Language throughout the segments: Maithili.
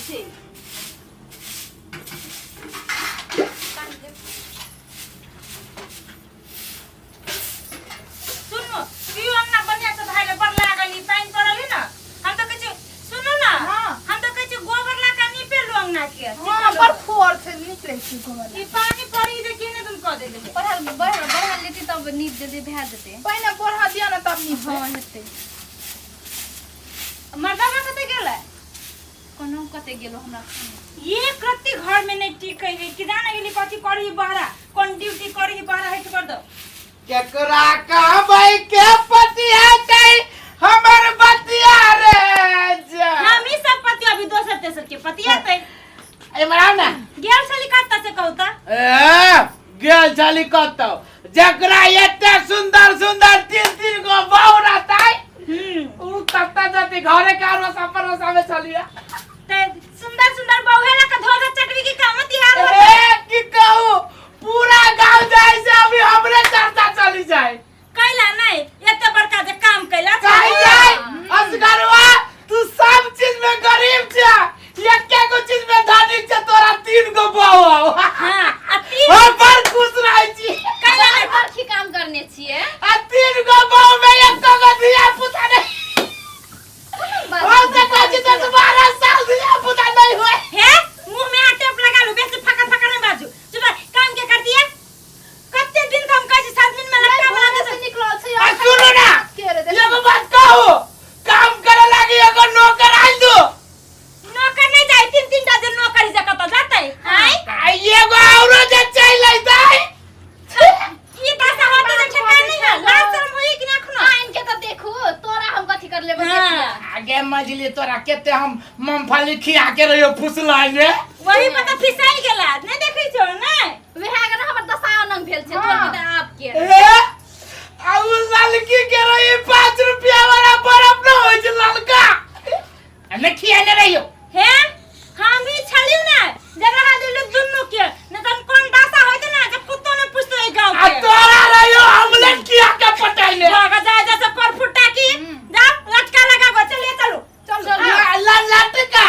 छै। सुनू, पियू अंगना बढ़िया से भाई बड़ लागल ई पानि पड़ल है ना। हम तो कहै छी, सुनू ना। हाँ। हम तो कहै छी गोबर ला के नीपे लो अंगना के। हाँ, बड़ फोर छै, निकलै छै गोबर। ई पानी पड़ी जे केने तुम कह दे देले। पढ़ल बढ़ल बढ़ल लेती तब नीप देते, भए जेतै। पहिने बढ़ा दिअ ने तब नीपबै। हँ, हेतै। मर्दावा कतऽ गेलै? कोनो कतऽ गेलो हमरा खाना। एक रत्ती घर में नहीं टिकै है कि जाने गेली कथी करी बहरा, कोन ड्यूटी करी बहरा, हट कर दो। केकरा कहबै के पतिया छै हमर बतिया रे जा। हम ही सब पतिया अभी दोसर तेसर के पतिया ते। एम्हर आउ ना। गेल छली कत्ता से कहू त? ए, गेल छली कतौ? जकरा एते सुंदर सुंदर तीन तीन गो बहू रहतै, उ कत्ता जति घरे के आरो सफर में चलिया। ते सुंदर सुंदर बहु ला के धो धो चटवी की काम तिहार होता। ए, की कहू, पूरा गांव जाए से अभी हमरे चर्चा चली जाए। कैला नहीं एते बड़का जे काम कैला। काहे जाए असगरवा, तू सब चीज में गरीब छे, एके गो चीज में धनिक छे, तोरा तीन गो बहू हौ। हां, आ तीन हम बड़ खुश रहै छी। कैला नहीं बड़खी काम करने छियै। आ तीन गो बहू में एक गो धिया पुता नहीं। हम तो कहै छी 10-12 साल धिया पुता नहीं हुए। हे, मुंह में हाथ टेप लगा लो, बेसी फकर फकर नहीं बाजू। चुप रह, काम के कर दिया कते दिन का हम कहै छी 7 दिन में लटका बना दे। निकलल छै। आ सुनू ना, के रे देख। एगो बात कहू, काम करे लागी एगो नौकर आइल दो। नौकर नहीं जाए, तीन तीन टा जे नौकरी जे कतऽ जातै आय? आ एगो औरो जे चलि अइतै। ई दशा होतै जे ठेका नहीं है, लाज शरम होई कि ना एखनो? आइन के तऽ देखू, तोरा हम कथी कर लेबै। हाँ। देखिया। आगे मजली तोरा केते हम मूंगफली खिया के रहियो फुसलाइ ने। वही पता फिसाई गेला नहीं देखै छो ने? वएह के ने हमर दशा नंग भेल छै, तोर के तऽ आप के। ए, आ उ ललकी के रही 5 रुपया वाला बर्फ न होइ छै ललका, आ ने खियाने रहियो। हे, हम भी छलियो ना जे रहा दिलु दुन्नू के न त कोन दशा होइत ना जे कुत्तो ने पूछतो ए गांव आ के। तोरा रहियो ऑमलेट खिया के पटाइने। भागा जाए जैसे पर फुटा की जा लटका लगा गो, चलिए चलो। चलो। लटका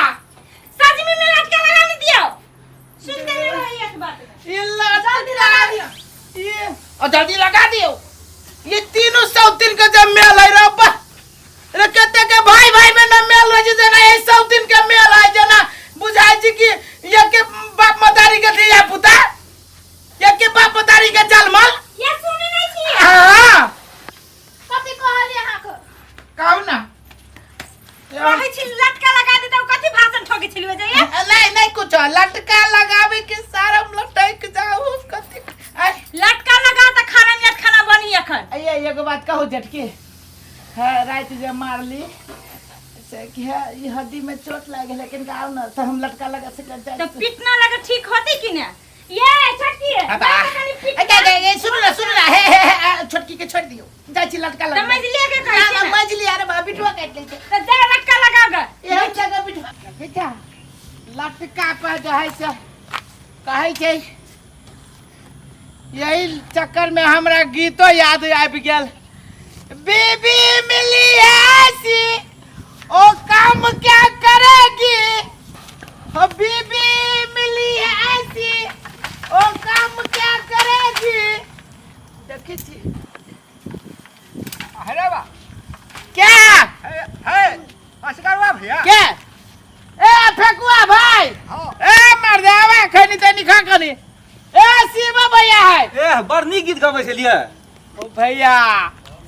सजमी में लटका लगा नहीं दियो, सुनते नहीं रही एक बात। ये लटका ये और जल्दी लगा दियो। ये तीनों सौ तीन के जब मेल है रब्बा रे, कते के भाई भाई में न मेल रहे छै, जेना ए सौ तीन के मेल है, जेना बुझाय छै कि ये के बाप मदारी के धिया पुता, ये के बाप मदारी के जलमल। ये सुने नहीं छी? हाँ। कथी कहलियै अहाँके? कहू ना। कहै छी लटका लगा देतौ, कथी भाषण ठोकै छलियै जे ये? नहीं नहीं कुछ, लटका लगावे के सारा हम लटक जाऊ कथी आय। लटका लगा त खाना में खाना बनी एखन। अये, एगो बात कहू झटके? हाँ, राति जे मारली से कि है ई हड्डी में चोट लाग गेल, लेकिन गाँव न तो हम लटका लगा से कर जाए। त पिटना लगे ठीक होती कि ने ये छोटकी? अब जा त कनी पिटना। ए, ए, ए, सुनू ना, सुनू ना, हे हे हे, ए, छोटकी के छोड़ दियो, जाइ छी लटका त लगा। मजलिया के कहै ना छी ना ने। मजली, अरे बा बिटुआ काटि लै छै। त जा लटका लगा ग। एहन जगह बिटुआ बेटा लटका पर जे है से कहै छै, यही चक्कर में हमरा गीतो याद आबि गेल, बीबी मिली ऐसी ओ काम क्या करेगी, ओ बीबी मिली ऐसी ओ काम क्या करेगी। देखै छी। अरे बा। क्या? है है असगरवा भैया। के ए फेकुआ भाई? हाँ। ए मर्दावा, खैनी तैनी खा कनी। ए शिवा भैया है। ए, बड़ नीक गीत गबै छलियै। ओ भैया,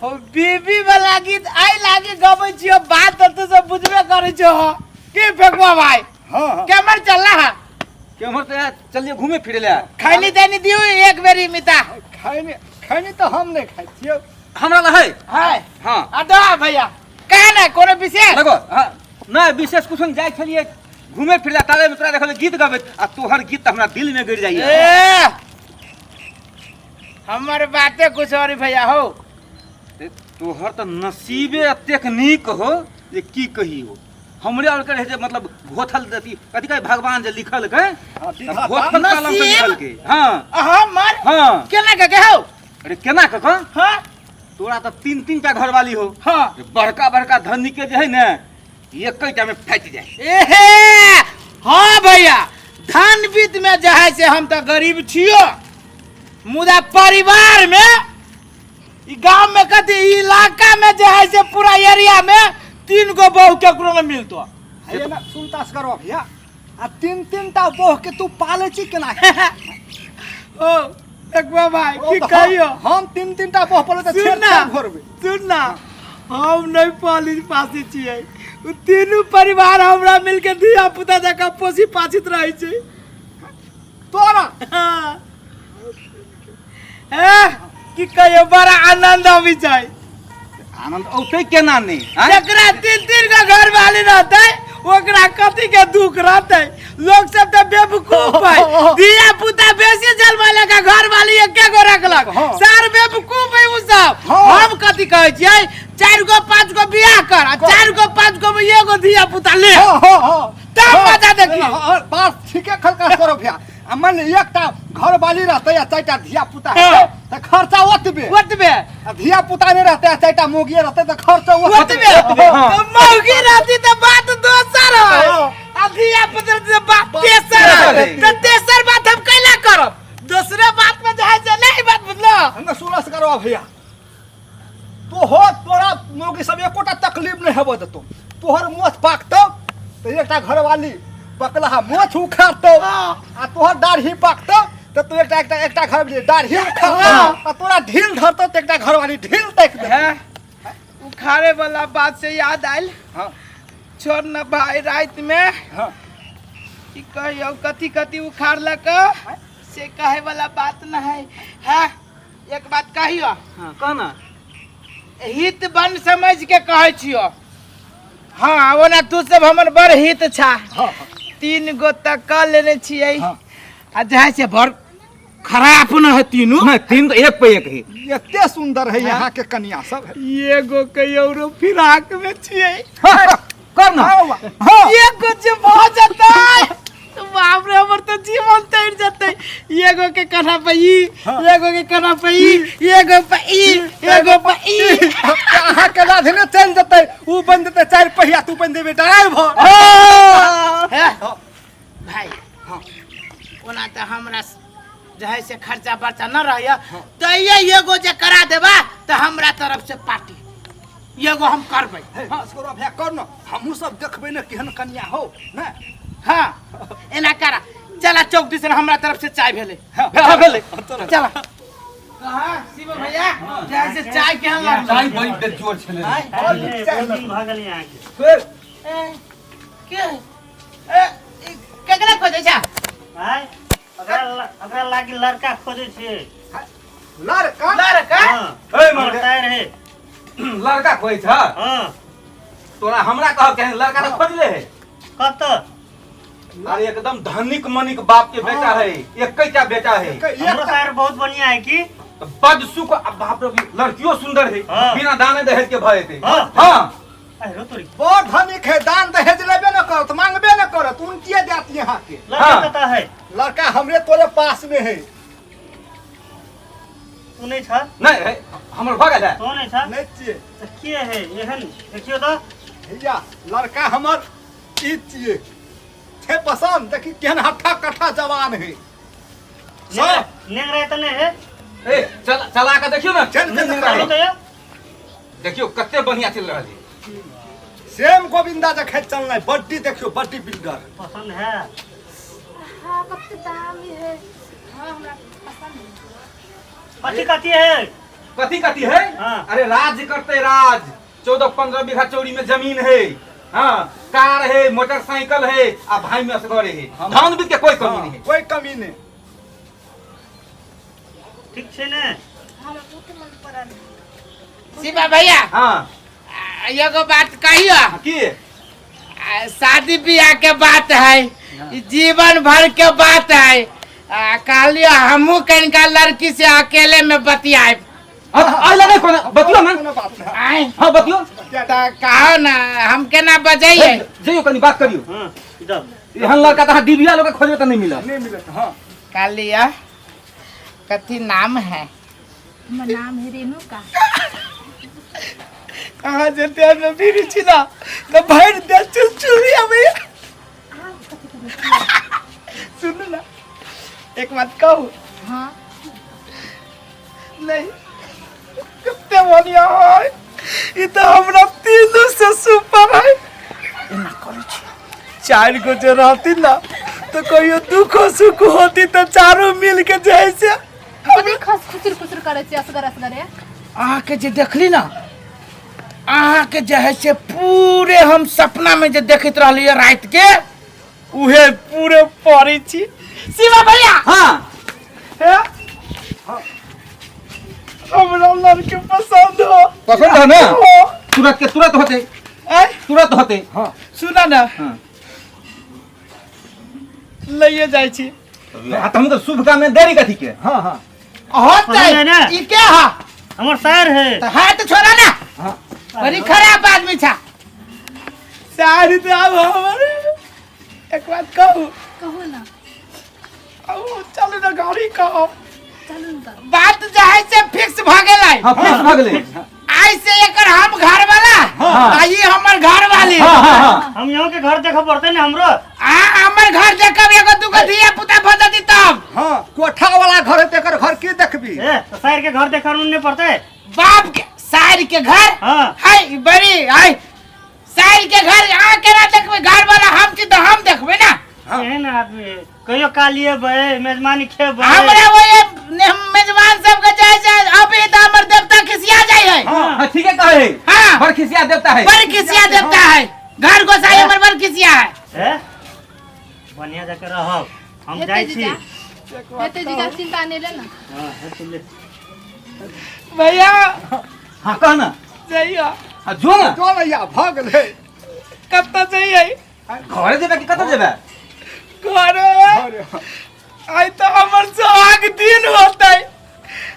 ओ बीबी वाला गीत आइ लागे गबै छियो, बात तऽ तू सब बुझबे करै छो की फेकुआ भाई? हाँ हाँ। केमर चलला है? केम्हर तऽ चलिए घूमे फिरे ले। खैनी तैनी दियौ एक बेरी मिता। खैनी खैनी तऽ हम नहि खाइ छियौ। हमरा लग है। है? हाँ। आ दो भैया, कहे ना कोनो विशेष? लगो। हाँ, नहि विशेष कुछ नहीं, जाइ छलियै घूमे फिरे ला, ताले में तोरा देखल गीत गबैत, आ तोहर गीत तऽ हमरा दिल में गिर जाइए। ए हमर बाते कुछ और भैया हो। ए, तोहर तऽ नसीबे एतेक नीक हो जे की कही हो। हमरे और के रहे जे मतलब घोथल अथी कथी कहै भगवान जे लिखल के, हाँ, तऽ विधाता। घोथल कलम से नसीब? लिखल के। हाँ। हमर? हाँ। केना के हो? अरे केना के कह? हाँ। तोरा तऽ तीन तीन टा घरवाली हो। हाँ। बड़का बड़का धनी के जे है ने एकैटा में फाटि जाए। एहे हाँ भैया, धन वित्त में जे है से हम तऽ गरीब छियो, मुदा परिवार में ई गांव में कथी इलाका में जे है से पूरा एरिया में 3 गो बहू केकरो न मिलतो। हे ना सुनता असगरवा भैया, आ तीन तीन टा बहू के तू पाले छी केना? ओ एकबा भाई ओ की तऽ कहियो, हम तीन तीन टा बहू पाले तऽ सुन छेड़ ना, छाड़ भरबै। सुन ना, हम नहीं पाली पासी छियै, उ तीनू परिवार हमरा मिलके धिया पुता जकाँ पोसी पासित रहै छै। तोरा? हाँ। ए, की कहियो, बड़ा आनंद आबि छै। आनंद औतै केना नहि? आँय? जकरा तीन तीन गो घर वाली रहतै ओकरा कथी के दुख रहतै? लोग सब तऽ बेवकूफ है, धिया पुता बेसी जन्म का घर वाली एके गो रखलक, सार बेवकूफ है उ सब। हम कथी कहै छियै, 4 गो 5 गो बियाह कर आ 4 गो 5 गो में एगो धिया पुता ले, हाँ, हाँ, हाँ। तब मजा देखी। हाँ, हाँ, बात ठीके खलका करो भैया। आ मान ले एकटा घर वाली रहतै आ 4टा धिया पुता हेतै तऽ खर्चा ओतबे। ओतबे। आ धिया पुता नहि रहतै आ 4टा मौगिए रहतै तऽ खर्चा ओतबे। हाँ। तऽ मौगी रहती तऽ बात दोसर है, हाँ। आ धिया पुता रहती तऽ बात तेसर है। है। तऽ तेसर बात हम कैला करब, दोसरे बात में जे है से नहीं बात बुझलो। हमरा सुनस करबा भैया, तोहर तोरा मौगी सब एकोटा तकलीफ नहीं हेबो देतौ। तोहर मोछ पाकतौ तऽ एकटा घरवाली पकलहा मोछ उखाड़तौ, आ तोहर दाढ़ी पाकतौ तऽ तू एकटा एकटा एकटा घरवाली दाढ़ी उखाड़तौ, आ तोरा ढील धरतौ तऽ एकटा घरवाली ढील ताकि देतौ। है उखाड़े वाला बात से याद आयल। हाँ। छोड़ न भाई, राति में हाँ। की कहियो कथी कथी उखाड़लक से कहे वाला बात न है। है एक बात कहियो। हाँ, कह ना। हित बन समझ के कहै छियो। हाँ, ओना तू सब हमर बड़ हित छा। हाँ, 3 गो तक कऽ लेने छियै। हाँ। आ जे है से बड़ खराब न है तीनू। नहीं, तीन तो एक पे एक है। एते सुंदर है यहाँ के कन्या सब। एगो के औरो फिराक में छियै। कर ना। हाँ। एगो जे भऽ जेतै तो बाप रे, हमर तो जीवन तर जेतै। एगो के कन्हा पे ई, एगो के कन्हा पे ई, एगो पे ई, एगो पे ई। अहाँ के लाधने चलि जेतै, उ बनि जेतै 4 पहिया, तू बनि जेबै ड्राइवर। हे, भाई, ओना तऽ हमरा जे है से खर्चा बर्चा न रहैया, तैयो एगो जे करा देबा तऽ हमरा तरफ से पार्टी एगो हम करबै। हाँ, असगरवा भैया कर न, हमहूँ सब देखबै ने केहन कन्या हो ने। हाँ, एना करा, चला चौक दिसन हमरा तरफ से चाय भेलै। हाँ, भेलै। चला। हाँ, शिव भैया, जैसे चाय केहन लागल? चाय बड़ी बेजोड़ छलै। भऽ गेल अहाँके। के ए, ई केकरा खोजै छा? आँय, ओकरा लागी लड़का खोजै छियै। लड़का? लड़का? हाँ। ए, हमर मर्दे। सायर है। लड़का खोजै छ? हाँ। तोरा हमरा कहब केहन लड़का तऽ खोजले है। कतऽ? अरे एकदम धनिक मनिक बाप के बेटा है, एकैटा बेटा है। हमरो सायर बहुत बढ़िया है की? बड सुख, आ बाप रे, लड़कियों सुंदर है। हाँ। बिना दाने दहेज के भय हेतै। हाँ। हाँ। अरे रो तोरी। बड़ धनिक है, दान दहेज लेबे न करत, मांगबे न करत, उनकिए देत यहाँ के। लड़का हाँ। कतऽ है? लड़का हमरे तोरे पास में है। तू नहीं छ? नहीं है, हमर भऽ गेल है। तू नहीं छ? नहीं छियै। तऽ के है एहन? देखियौ तऽ। भैया, लड़का हमर ई छियै। छै पसंद? देखी केहन हट्ठा कट्ठा जवान है। सब। नेंगरा तऽ नहीं है? ए, चला चला के देखियौ ने। चल के नहीं, देखा। चलू तऽ यौ। देखियौ कते बढ़िया चलि रहल है। सेम गोविंदा जखन चलनाइ, बड्डी देखियौ, बड्डी बिल्डर। पसंद है? हाँ, कते दामी है। हाँ, हमरा पसंद है। कथी कथी है? कथी कथी है? हाँ। अरे राज करते राज, 14-15 बीघा चौरी में जमीन है। हाँ, कार है, मोटरसाइकिल है, आ भाई में असगरे है। धान बीज के कोई कमी नहीं है। कोई कमी नहीं। ठीक छै ने? हमरा बहुत मन पड़ल। शिवा भैया। हाँ। आ, एगो बात कहियो। की? आ, शादी बियाह के बात है, ई जीवन भर के बात है। आ, कहलियो हमहूँ कनिका लड़की से अकेले में बतियाब। आइला नहीं कोनो बतियो ना। कोनो बात नहीं। आय। हाँ, बतियो। तऽ कहो ना, हम केना बजैयै? जइयो कनी बात करियो। हाँ, जाओ। एहन लड़का तऽ अहाँ डिबिया लोग के खोजबै तऽ नहीं मिलत। नहीं मिलत, हाँ। कहलियो कथी नाम है? हमर नाम है रेणुका। अहाँ जे देह में भीड़ छी ना तऽ भरि देह चुलचुली अबैया। कहू। हाँ। नहीं, कते बढ़िया है ई, तो हमरा तीनू से सुपर है। एना करै छी, चारि गो जे रहती ना तो कहियो दुखो सुख होती तो चारू मिल के जे है से। कथी खस खुसुर खुसुर करै छी असगर असगरे? अहाँके जे देखली ना, अहाँके जे है से पूरे हम सपना में जे देखैत रहलियै राति के, उहे पूरे पड़ै छी। शिवा भैया। हाँ। हे, हमरा लड़की पसंद हो। पसंद है ना? हो। तुरंत के तुरंत होते। आय? तुरंत होते। हाँ। सुना ना। हाँ। लइए जाइ छी। आ तऽ हम तऽ शुभ काम में देरी कथी के? हाँ हाँ। होतै। पसंद है ना? ई के हा? हमर सर है। तऽ हाथ छोड़ा ना। हाँ। बड़ी खराब आदमी छा सारी। तो आब हमर एक बात कहू? कहू ना। आउ चलू ना, गाड़ी कहू। चलू ने तऽ। बात जे है से फिक्स भऽ गेलै। हाँ, फिक्स भऽ गेलै। आइ से एकर हम घर वाला हाँ। आ ई हमर घर वाली। हाँ हाँ हाँ। हम यहाँ के घर देखे पड़ते ने हमरो। आ हमर घर देखब, एगो दूगो धिया पुता भऽ जेतै तब। हाँ, कोठा वाला घर है तो एकर घर के देखबी? ए तो सर के घर देखा नहीं पड़ते? बाप के सार के घर। हाँ। हाय बड़ी हाय, सार के घर अहाँ केना देखबै? घर वाला हम छी तऽ हम देखबै ना। हाँ। एहन आदमी है कहियो कालिए बे मेजबानी खेबै। हमरा वो मेजबान सबके जाइ छै अभी तऽ हमर देवता खिसिया जाइ है। हाँ हाँ, ठीके कहे है। हाँ। बड़ खिसिया देवता है। बड़ खिसिया देवता है, घर गोसाई हमर बड़ खिसिया है। ए बढ़िया जाके रहब, हम हेतै जाइ छी। जीजा, हेतै जीजा, चिंता नहि ले ना। हाँ, हेतै ले। भैया। हाँ, कह ना। जइयो। हाँ, जो ना। जो भैया, भऽ गेलै। कतऽ जइयै? घरे जेबे कि कतऽ जेबे? घरे। अरे हाँ। आइ तऽ हमर सुहाग दिन होतै।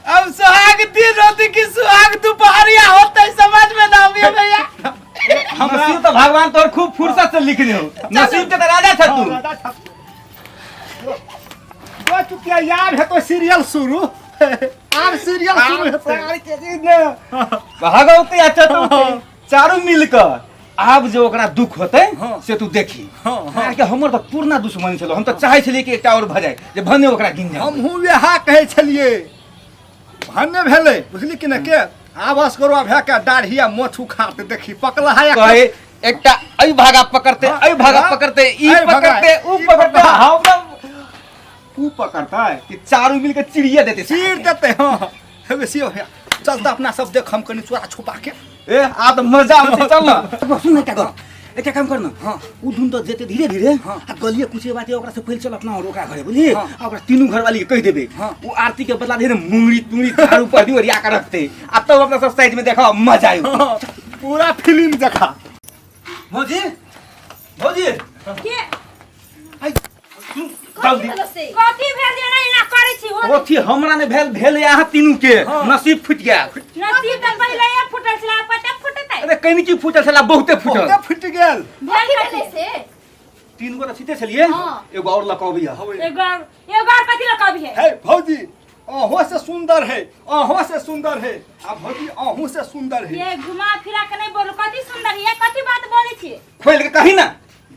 अब सुहाग दिन होतै कि सुहाग दुपहरिया होतै, समझ में ना आबिए भैया। नसीब तो भगवान तोहर खूब फुर्सत से लिखने हो, नसीब के तो राजा छ तू। राजा छा तू। जो चुकिया यार है तो सीरियल शुरू, आब सीरियल शुरू हेतै। भगवती आ चतुर्थी चारू मिल कऽ आब जे ओकरा दुख होतै से तू देखी। यार के हमर तऽ पुरना दुश्मनी छलो, हम तऽ चाहै छलियै कि एकटा और भऽ जाय जे भने ओकरा गिन जाय। हमहूँ वएह कहै छलियै, भने भेलै, बुझली कि ने? के आब असगरवा भए के दाढ़ी आ मोछ उखाड़ते, देखी पकला है। कहे एकटा एहि भागा पकड़ते, हाँ, एहि भागा हाँ, पकड़ते, ई एहि भागा, पकड़ते, ऊ ई पकड़ते, पकड़ते। हमरा ऊ पकड़ता कि चारू मिल के चिड़िया देते। चीर देते। हाँ, हे बेसी हो गया। चल तऽ अपना सब देख, हम कनि चोरा छुपा के। ए आ तऽ मजा आबै छै, चल ना। सुन, एकटा गप, एकटा काम कर ना। हाँ, उ धुन तऽ जेते धीरे धीरे। हाँ। आ गलिए कुचे बाटे ओकरा से पहिले चल अपना और ओकरा घरे, बुझलिए? हाँ। आ ओकरा तीनू घरवाली के कहि देबे। हाँ। उ आरती के बदला धीरे मुंगरी तुंगरी झाड़ू पर दी ओरिया के रखते, आ तब अपना सब साइड में देखा मजा आयु। हाँ, पूरा फिल्म देखा। भौजी, भौजी। के? आई सुन, जल्दी। कथी भेल जे एना एना करै छी हो? ओथी हमरा ने भेल, भेल अहाँ तीनू के नसीब फुटि गेल। नसीब तऽ पहिले फुटल छलै, आब कते फुटतै? अरे कनि की फूटल छला, बहुते फूटल। बहुते फुटि गेल। भेल कथी कथी? भेलै से? तीन गो तऽ छीते छलिए। हाँ। एगो और लऽ कऽ अबैया। एगो एगो और कथी लऽ कऽ अबिहे? हे भौजी, अहों से सुंदर है, अहों से सुंदर है, आ भौजी अहूँ से सुंदर है। ये घुमा फिरा के नहीं बोलू, कथी सुंदर ये, कथी बात बोलै छी? खोलि के कही ना,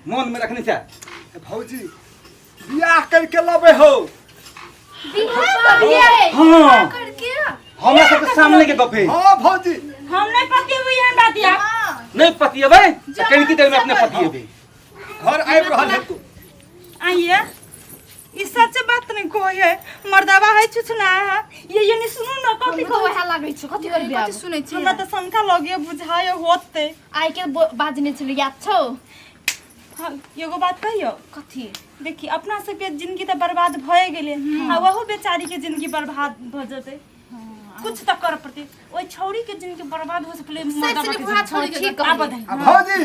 मन में रखने छै। हे भौजी, बियाह करके लबे हो। बियाह करके? हाँ। करके? हमरा सबके सामने के गप है। हाँ भौजी। हम नहीं पतिएबै एहन बात या। नहीं पतिएबै तऽ कनि की देर में अपने पतिएबै। घर आबि रहल है तू। आइए, ई सच बात नहीं कोई है, मर्दावा है छुछना है ये नहीं। सुनू ना, कथी हमरो कहै? वएह लागै छै, कथी करबै आब? कथी सुनै छी? हमरा तऽ शंका लगे बुझाय होते। आइ के बाजने छलै, याद छौ? हाँ, एगो बात कहियो? कथी? देखी, अपना सबके जिंदगी तऽ बर्बाद भए गेलै आ वहु बेचारी के जिंदगी बर्बाद भऽ जेतै। कुछ तऽ कर पड़तै। ओहि छौड़ी के जिंदगी बर्बाद हो से पहिले मर्दावा से के बुढ़ा जिंदगी। छौड़ी के ठीक। आबऽ दही। आ भौजी।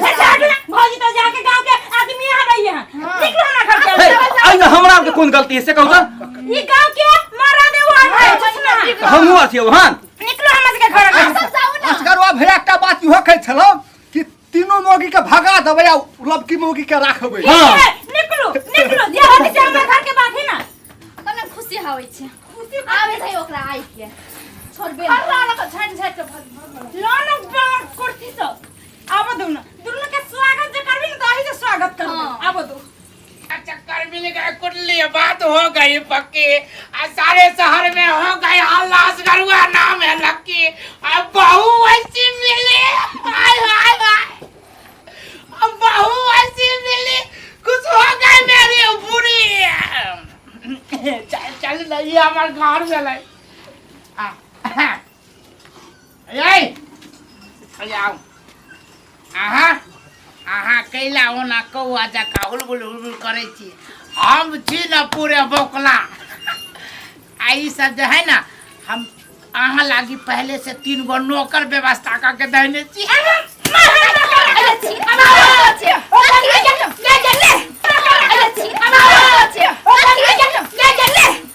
भौजी तऽ जाके गाँव के आदमी यहाँ रही है, निकलो ना घर के। हे, एहिमे हमरा आरके कोन गलती है से कहू तऽ? ई गाँव के मारा दे वो है छुछना। हमहूँ आर छियै वहाँ। निकलो हमरा सबके घर से। असगरवा भैया, एकटा बात इहो कहै छलहुँ कि तीनू मौगी के भगा देबै आ लबकी मौगी के राखबै। हाँ। निकलो निकलो, जे होती से हमरा घर के बात है ना। कने खुशी होबै छै, आबै छै ओकरा आइ के छोड़बे नहि। हर्रा लऽ कऽ झाँटि झाँटि कऽ भग भग। लो ना कुर्सी सब, आबऽ दू ना। दुनू के स्वागत जे करबी ना तऽ अही से स्वागत करबै। हाँ। आबऽ दू। चक्कर मिल के कुंडली बात हो गई पक्की। आ सारे शहर में हो गई हल्ला, असगरुआ नाम है लक्की। आ बहू ऐसी मिली, हाय हाय हाय, अब बहू ऐसी मिली, कुछ हो गई मेरी बुरी। चल चल नहीं हमार घर में लाई। ये आओ। अहाँ अहाँ कैला ओना कौआ जकाँ हुलबुल हुलबुल करै छी? हम छी न पूरे बौकला। आ ई सब जे है ना, हम अहाँ लागी पहले से 3 गो नौकर व्यवस्था कऽ के देने छी। अरे छी, अरे छी।